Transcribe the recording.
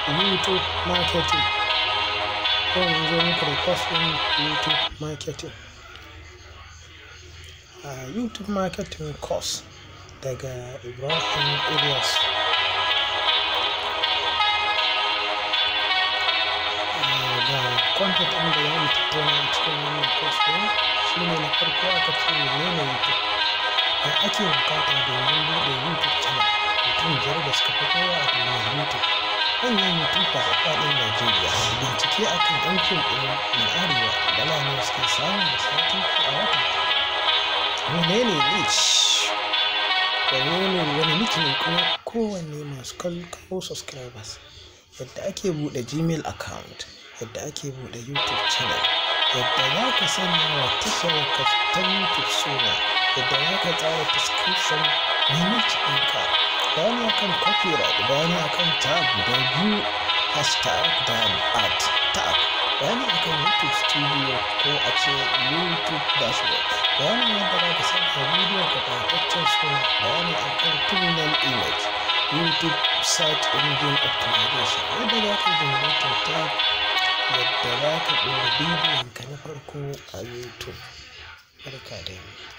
YouTube Marketing. Yau mun zo muku da course ɗin YouTube Marketing. A YouTube Marketing course daga Ibrahim Ilyas. Ga content ɗin da za mu tattauna a cikin wannan course ɗin shine: na farko aka ce, menene YouTube? Me ake buƙata domin buɗe YouTube channel? Mutum 5 da suka fi kowa a duniyar YouTube. Manyan YouTubers a faɗin Najeriya. Bincike akan 'yan fim ɗin na Arewa. Dala nawa suke samu a sati ko a wata? Menene niche? Wani niche ne kuma kowanne masu kawo subscribers? Yadda ake buɗe Gmail account. Yadda ake buɗe YouTube channel. Yadda za ka sanya wa tashar ka ta YouTube suna. Yadda za ka tsara description na niche ɗinka. Bayani akan copyright. Bayani akan tag guda biyu, hashtag da at tag. Bayani akan YouTube Studio, ko a ce YouTube dashboard. Bayanin yadda za ka sanya bidiyon ka ƙayataccen suna. Bayani akan thumbnail image. YouTube search engine optimization. Yadda za ka generating tag. Yadda za ka ɗora bidiyon ka na farko a YouTube. Barka da yamma.